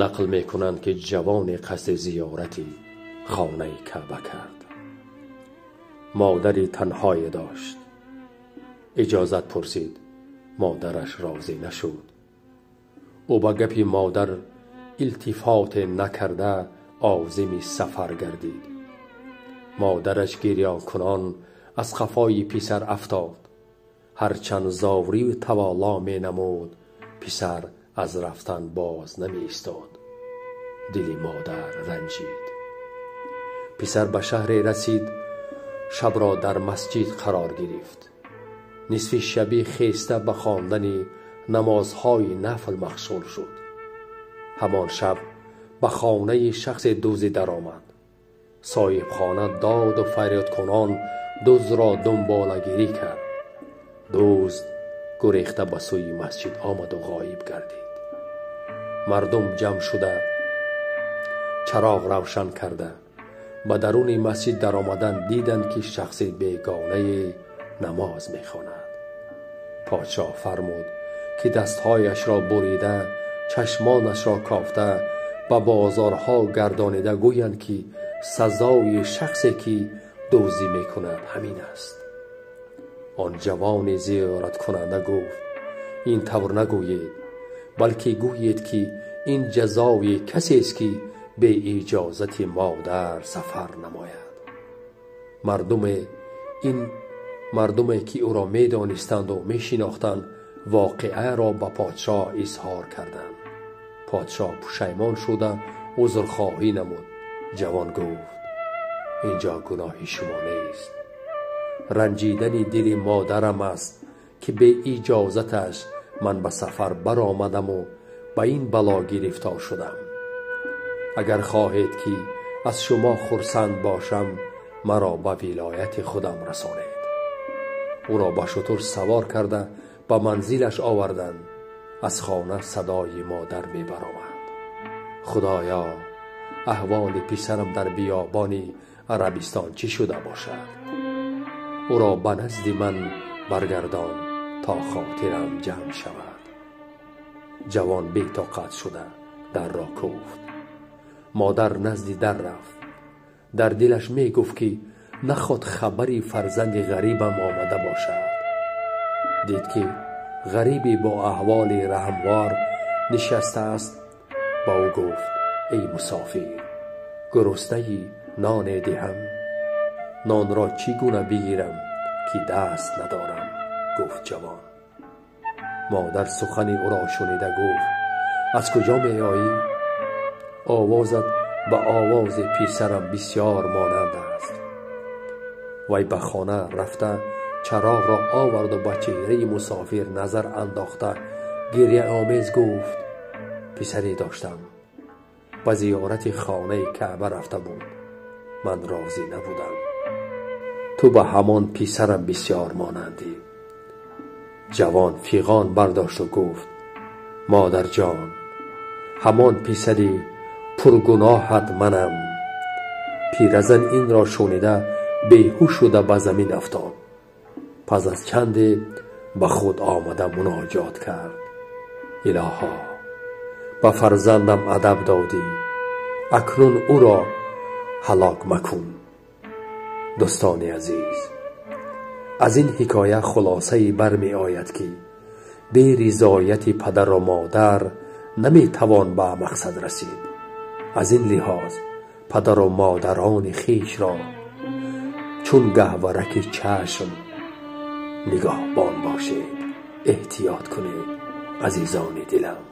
Нақл мекунанд, ки ҷавоне қасди зиёрати хонаи Каъба кард. Модари танҳое дошт. Иҷозат пурсид, модараш розӣ нашуд. Ӯ ба гапи модар илтифоте накарда озими сафар гардид. Модараш гирёнкунон аз қафои писар афтод. Ҳарчанд зорию тавалло менамуд, писар аз рафтан боз намеистод. Дили модар ранҷид. Писар ба шаҳре расид, шабро дар масҷид қарор гирифт. Нисфи шабӣ хеста ба хондани намозҳои нафл машғул шуд. Ҳамон шаб ба хонаи шахсе дуздӣ даромад. Соҳибхона доду фарёдкунон дуздро дунболагирӣ кард. Дузд гурехта ба сӯи масҷид омаду ғоиб гардид. Мардум ҷамъ шуда чароғ равшан карда ба даруни масҷид даромадан диданд, ки шахси бегонае намоз мехонад. Подшоҳ фармуд, ки дастҳояшро бурида, чашмонашро кофта, ба бозорҳо гардонида гӯянд, ки сазои шахсе, ки дуздӣ мекунад, ҳамин аст. Он ҷавони зиёраткунанда гуфт: ин тавр нагӯед, балки гӯед, ки ин ҷазои касест, ки бе иҷозати модар сафар намояд. Мардуме, ки ӯро медонистанду мешинохтанд, воқеаро ба подшоҳ изҳор карданд. Подшоҳ пушаймон шуда узрхоҳӣ намуд. Ҷавон гуфт: инҷо гуноҳи шумо нест. Ранҷидани дили модарам аст, ки бе иҷозаташ ман ба сафар баромадаму ба ин бало гирифтор шудам. Агар хоҳед, ки аз шумо хурсанд бошам, маро ба вилояти худам расонед. Ӯро ба шутур савор карда ба манзилаш оварданд. Аз хона садои модар мебаромад: худоё, аҳволи писарам дар биёбони Арабистон чӣ шуда бошад? Ӯро ба назди ман баргардон, то хотирам ҷамъ шавад. Ҷавон бетоқат шуда дарро кӯфт. Модар назди дар рафт. Дар дилаш мегуфт, ки наход хабари фарзанди ғарибам омада бошад. Дид, ки ғарибе бо аҳволи раҳмвор нишастааст. Ба ӯ гуфт: эй мусофир, гуруснаи ноне диҳам? Нонро чӣ гуна бигирам, ки даст надорам? Гуфт ҷавон. Модар сухани ӯро шунида гуфт: аз куҷо меоӣ? Овозат ба овози писарам бисёр монанд аст. Вай ба хона рафта чароғро оварду ба чеҳраи мусофир назар андохта гиряомез гуфт: писаре доштам, ба зиёрати хонаи Каъба рафта буд. Ман розӣ набудам. Ту ба ҳамон писарам бисёр монандӣ. Ҷавон фиғон бардошту гуфт: модарҷон, ҳамон писари пургуноҳат манам. Пиразан инро шунида беҳуш шуда ба замин афтод. Пас аз чанде ба худ омада муноҷот кард: илоҳо, ба фарзандам адаб додӣ, акнун ӯро ҳалок макун. Дӯстони азиз, аз ин ҳикоя хулосае бармеояд, ки бе ризояти падару модар наметавон ба мақсад расид. Аз ин лиҳоз падару модарони хешро чун гаҳвораки чашм нигоҳбон бошед, эҳтиёт кунед, азизони дилам.